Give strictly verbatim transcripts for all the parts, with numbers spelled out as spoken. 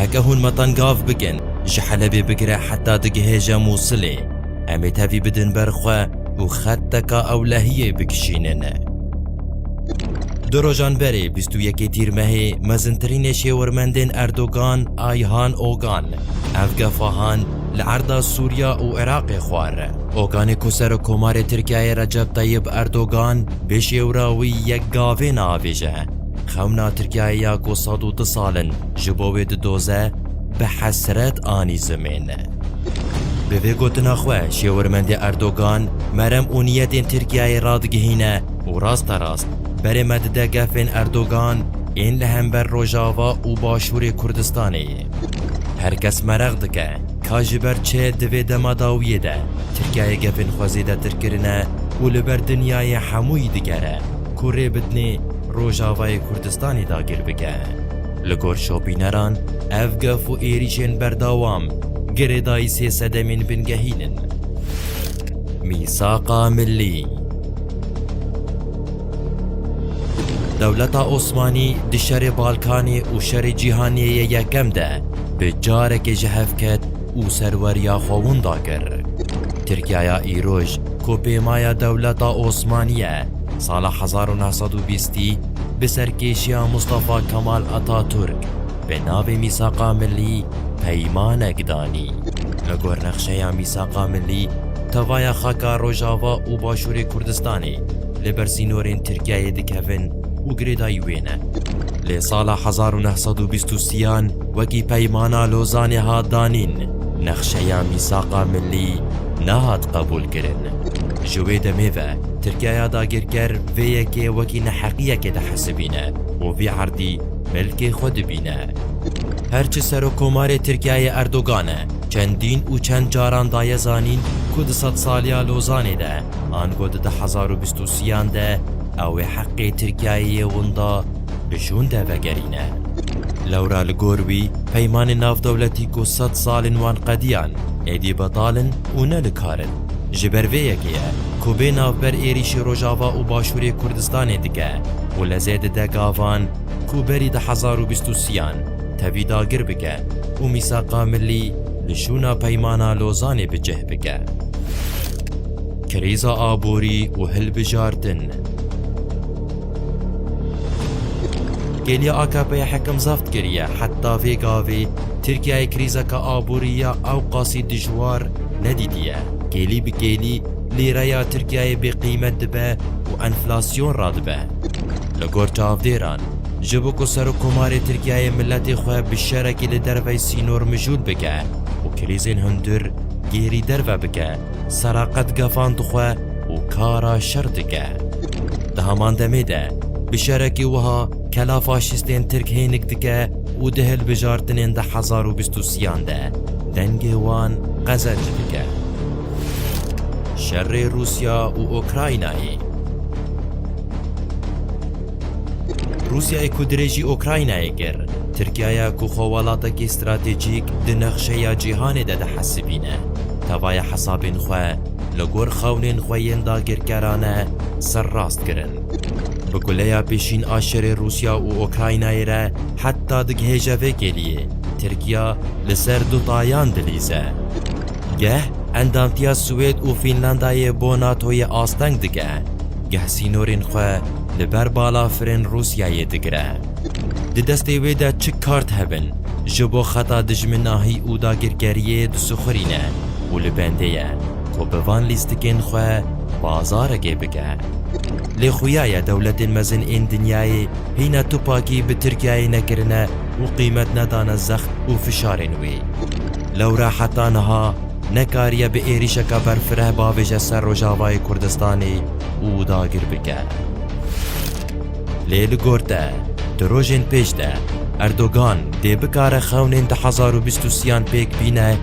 Heke hûn me tengav bikin, ji Helebê bigire heta digihêje Mûsilê, em ê tevî bidin ber xwe û xeteka ewlehiyê bikişînin. Du rojan berê, bîst û yekê Tîrmehê, mezintirînê şêwirmendên Erdogan, Ayhan Ogan, ev gefa han li erda Sûriya û Iraqê xwar. Oganê ku Serokkomarê Tirkiyeyê Recep Tayyip Erdogan bi şêwra wî yek gavê navêje. Xewna Tirkiyeyê ya ku sed û du sal in ji bo wê didoze, bi hesret anî zimên. Bi vê gotina xwe, şêwirmendê Erdogan merem û niyetên Tirkiyeyê radigihîne û rasterast berê me dide gefên Erdogan ên li hember Rojava û Başûrê Kurdistanê. Her kes meraq dike, ka ji ber çi di vê dema dawiyê de Tirkiyeyê gefên xwe zêdetir kirine û li ber dinyayê hemûyî digere ku rê bidinê Rojavayê Kurdistanê dagir bike. Li gor şopîneran, ev gef û êrîşên berdewam girêdayî sê sedemên bingehîn in. Mîsaqa Millî. Dewleta Osmanî di şerê Balkanê û şerê cîhanê yê yekem de bi carekê ji hev ket û serweriya xwe winda kir. Tirkiyaya îroj, ku pêmaya dewleta Osmanî ye, sala hezar û neh sed û bîstî bi serkêşiya Mustafa Kemal Ataturk bi navê Mîsaqa Millî peymanek danî. Li gor nexşeya Mîsaqa Millî, tevaya xaka Rojava û Başûrê Kurdistanê li ber sînorên Tirkiyeyê dikevin û girêdayî wê ne. Lê sala hezar û neh sed û bîst û sêyan wekî Peymana Lozanê hat danîn, nexşeya Mîsaqa Millî nehat qebûlkirin. Ji wê demê ve Tirkiyeya dagirker vê yekê wekî neheqiyekê dihesibîne û vî erdî milkê xwe dibîne. Her çi Serokkomarê Tirkiyeyê Erdogan e, çendîn û çend caran daye zanîn ku di sedsaliya Lozanê de, ango di du hezar û bîst û sêyan de, ew ê heqê Tirkiyeyê yê winda bi şûn de vegerîne. Lewra li gor wî, peymanên navdewletî ku sed sal in wan qediyan, êdî betal in û ne li kar in. Ji ber vê yekê ye ku bê navber êrîşî Rojava û Başûrê Kurdistanê dike û lezê dide gavan ku berî du hezar û bîst û sêyan tevî dagir bike û Mîsaqa Millî li şûna Peymana Lozanê bi cih bike. Krîza aborî û hilbijartin. Gêliya A K P'ê hekim zeft kiriye, heta vê gavê Tirkiyeyê krîzeke aborî ya ewqasî dijwar nedîtiye. Gêlî bi gêlî lîreya Tirkiyeyê bêqîmet dibe û enflasyon radibe. Li gor çavdêran, ji bo ku Serokkomarê Tirkiyeyê miletê xwe bi şerekî li dervey sînor mijûl bike û krîzên hundir gêrî derve bike, seraqet gefan dixwe û kara şer dike. Di heman demê de, bi şerekî wiha kela faşîstên Tirk hênik dike û di hilbijartinên du hezar û bîst û sêyan de dengê wan qezenc dike. Şerê Rûsya û Ukraynayê. Rûsyayê ku dirêjî Ukraynayê kir, Tirkiyaya ku xwe welatekî stratejîk di nexşeya cîhanê de dihesibîne, tevaya hesabên xwe li gor xewnên xwe yên dagirkerane serrast kirin. Bi guleya pêşîn a şerê Rûsya û Ukraynayê re heta digihêje vê kêliyê, Tirkiya li ser du tayan dilîze. Geh endamtiya Swêd û Fînlandayê bo NATOyê asteng dike, geh sînorên xwe li ber balafirên Rûsyayê digire. Di destê wê de çi kart hebin, ji bo xeta dijminahî û dagirkeriyê disixurîne û li bendê ye ku bi van lîstikên xwe bazarekê bike. Lê xuya ye dewletên mezin ên dinyayê hîna tupakî bi Tirkiyeyê nekirine û qîmet nedane zext û fişarên wê. Lewra heta niha nekariye bi êrîşeke berfireh bavêje ser Rojavayê Kurdistanê û dagir bike. Lê li gor te, di rojên pêş de Erdogan dê bikare xewnên du hezar û bîst û sêyan pêk bîne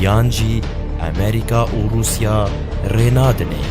yan jî Amerîka û Rûsya rê nadinê.